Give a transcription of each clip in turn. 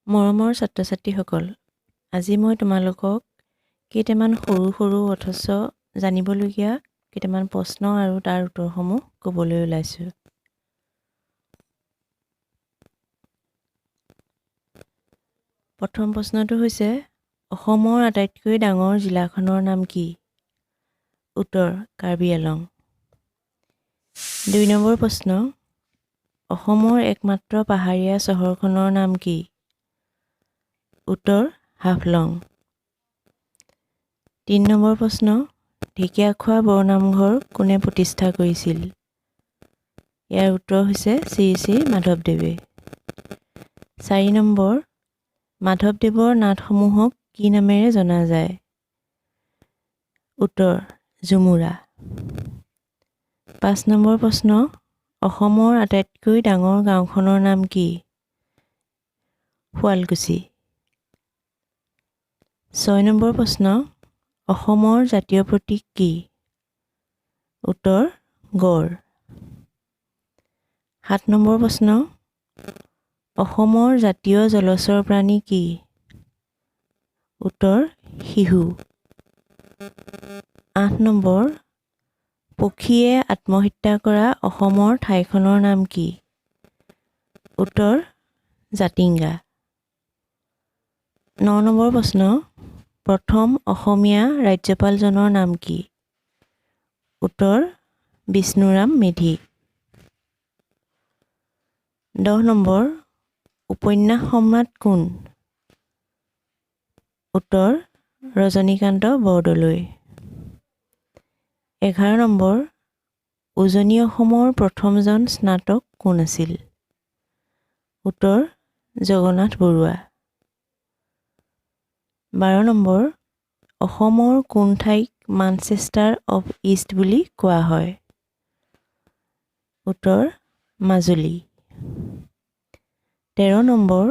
মৰমৰ ছাত্ৰ ছাত্ৰীসকল, আজি মই তোমালোকক কেইটামান সৰু সৰু অথচ জানিবলগীয়া কেইটামান প্ৰশ্ন আৰু তাৰ উত্তৰসমূহ ক'বলৈ ওলাইছোঁ। প্ৰথম প্ৰশ্নটো হৈছে, অসমৰ আটাইতকৈ ডাঙৰ জিলাখনৰ নাম কি? উত্তৰ, কাৰ্বি আলং। 2 নম্বৰ প্ৰশ্ন, অসমৰ একমাত্ৰ পাহাৰীয়া চহৰখনৰ নাম কি? উত্তৰ, হাফলং। 3 নম্বৰ প্ৰশ্ন, ঢেকীয়াখোৱা বৰনামঘৰ কোনে প্ৰতিষ্ঠা কৰিছিল? ইয়াৰ উত্তৰ হৈছে শ্ৰী শ্ৰী মাধৱদেৱে। 4 নম্বৰ, মাধৱদেৱৰ নাটসমূহক কি নামেৰে জনা যায়? উত্তৰ, ঝুমুৰা। 5 নম্বৰ প্ৰশ্ন, অসমৰ আটাইতকৈ ডাঙৰ গাঁওখনৰ নাম কি? শুৱালকুছি। 6 নম্বৰ প্ৰশ্ন, অসমৰ জাতীয় প্ৰতীক কি? উত্তৰ, গড়। 7 নম্বৰ প্ৰশ্ন, অসমৰ জাতীয় জলচৰ প্ৰাণী কি? উত্তৰ, শিহু। 8 নম্বৰ, পক্ষীয়ে আত্মহত্যা কৰা অসমৰ ঠাইখনৰ নাম কি? উত্তৰ, জাতিংগা। 9 নম্বৰ প্ৰশ্ন, প্ৰথম অসমীয়া ৰাজ্যপালজনৰ নাম কি? উত্তৰ, বিষ্ণুৰাম মেধি। 10 নম্বৰ, উপন্যাস সম্ৰাট কোন? উত্তৰ, ৰজনীকান্ত বৰদলৈ। 11 নম্বৰ, উজনি অসমৰ প্ৰথমজন স্নাতক কোন আছিল? উত্তৰ, জগন্নাথ বৰুৱা। 12 নম্বৰ, অসমৰ কোন ঠাইক মানচেষ্টাৰ অৱ ইষ্ট বুলি কোৱা হয়? উত্তৰ, মাজুলী। 13 নম্বৰ,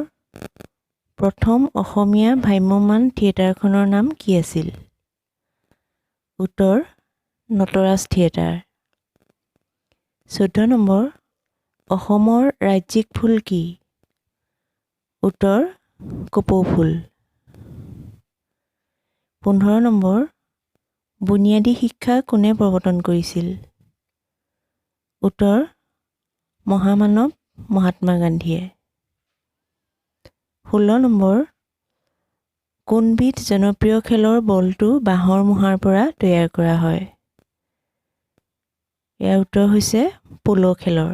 প্ৰথম অসমীয়া ভ্ৰাম্যমাণ থিয়েটাৰখনৰ নাম কি আছিল? উত্তৰ, নটৰাজ থিয়েটাৰ। 14 নম্বৰ, অসমৰ ৰাজ্যিক ফুল কি? উত্তৰ, কপৌ ফুল। 15 নম্বৰ, বুনিয়াদী শিক্ষা কোনে প্ৰৱৰ্তন কৰিছিল? উত্তৰ, মহামানৱ মহাত্মা গান্ধীয়ে। 16 নম্বৰ, কোনবিধ জনপ্ৰিয় খেলৰ বলটো বাঁহৰ মুঢ়াৰ পৰা তৈয়াৰ কৰা হয়? ইয়াৰ উত্তৰ হৈছে প'ল' খেলৰ।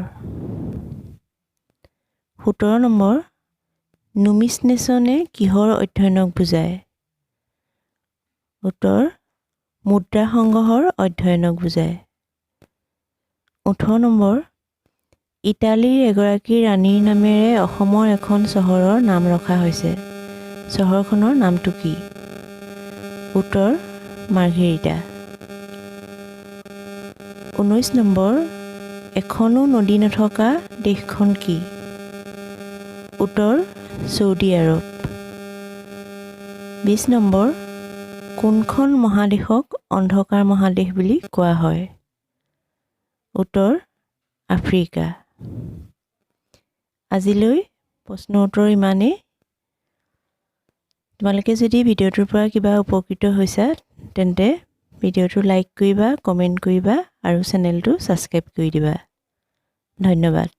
17 নম্বৰ, নুমিছনেশ্যনে কিহৰ অধ্যয়নক বুজায়? উত্তৰ, মুদ্ৰা সংগ্ৰহৰ অধ্যয়নক বুজায়। 18 নম্বৰ, ইটালীৰ এগৰাকী ৰাণীৰ নামেৰে অসমৰ এখন চহৰৰ নাম ৰখা হৈছে। চহৰখনৰ নামটো কি? উত্তৰ, মাৰ্ঘেৰিটা। 19 নম্বৰ, এখনো নদী নথকা দেশখন কি? উত্তৰ, চৌদি আৰৱ। 20 নম্বৰ, কোনখন মহাদেশক অন্ধকাৰ মহাদেশ বুলি কোৱা হয়? উত্তৰ, আফ্ৰিকা। আজিলৈ প্ৰশ্ন উত্তৰ ইমানেই। তোমালোকে যদি ভিডিঅ'টোৰ পৰা কিবা উপকৃত হৈছা, তেন্তে ভিডিঅ'টো লাইক কৰিবা, কমেণ্ট কৰিবা আৰু চেনেলটো ছাবস্ক্ৰাইব কৰি দিবা। ধন্যবাদ।